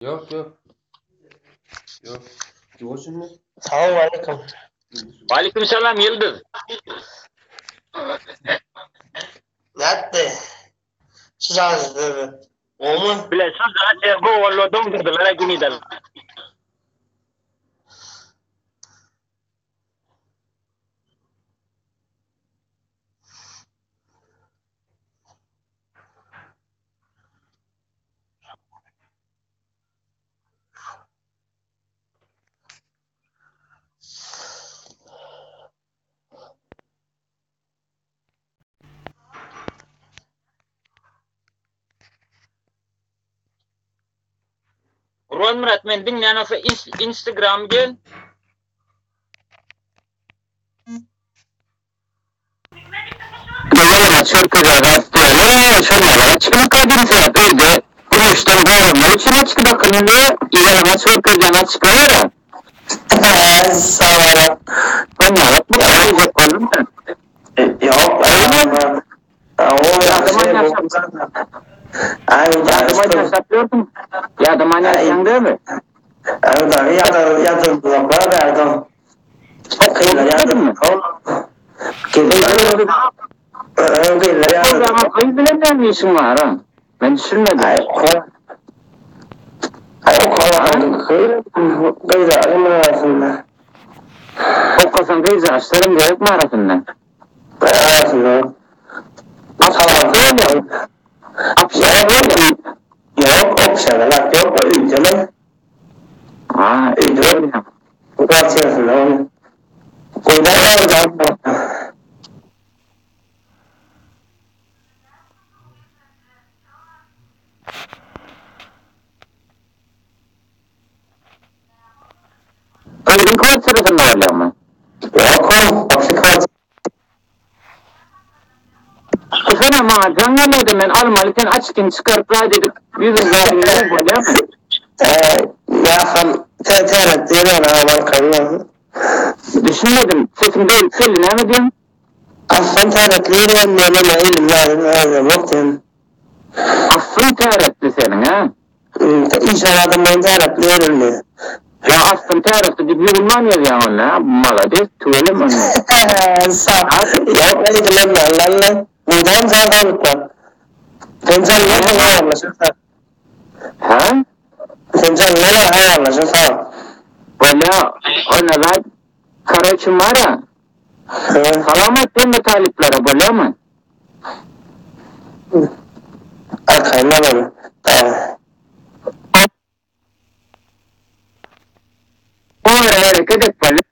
Ýok, ýok. Ýok. Ýuwaş indi. Salowmaleýkim. Waleýkim salam Ýyldyz. Nätdi? Şu jaňyzy gowmy? Bile şu jaňy gowy boldy doňdurdylar ginidan. Gurbanmyrat men diňlän bolsa Instagram gel. Ýalaňaç görkezýär zat diýýärler, şol ýaly açyk diýen sebäp öýde güneşden goranmak üçin açyk dakynylýar, ýalaňaç görkezýän açyk bar-a. Sag boluň. Şol ýaly bu diýjek boldum men. Ýok, Ýadaman ýaşap ýörsüň, ýadaman ýaşaýaň dälmi? Ýadamzoklar bärde. Gyz bilen näme işiň bar a? Men düşünmedim. Okasaň gyzjagaşlaram gerekmi arasynda? Ýok, okşagalak ýok, öýdeler. Ha, öýde bolýar. Kwartirasynda ony. Goýda Gyzyň kwartirasynda bolýarmy? Ýok, obşy kwartir. Senem maňa jaň gelýärdi men almaly sen açkyny çykaryp zat edip ýüzüň zadyň ýok bolýarmy? Ýa-ham täret diýen ýaly Düşünmedim sesiň bölüp geldi näme diýeň? Aslan täretli ýörýän men ene elim ýarym özemok diýen. Aslyň täretli seniň hä? Işan adamlaryň täretli ýörüldi. Ýa aslyň täretli diýip ýuwunman gezýäň onda hä? Malades tüweleme onda. Sag. Ýok eýdilenme Alla Mydam sag saglykda. Sen janly habarlaşyrys. Hä? Sen janly habarlaşyrys. Bolýa onda zat karoçi mara. Salam aýt hemme talyplara bolýamy? Arkaýyn bolaly. Olara hereket et bolýa.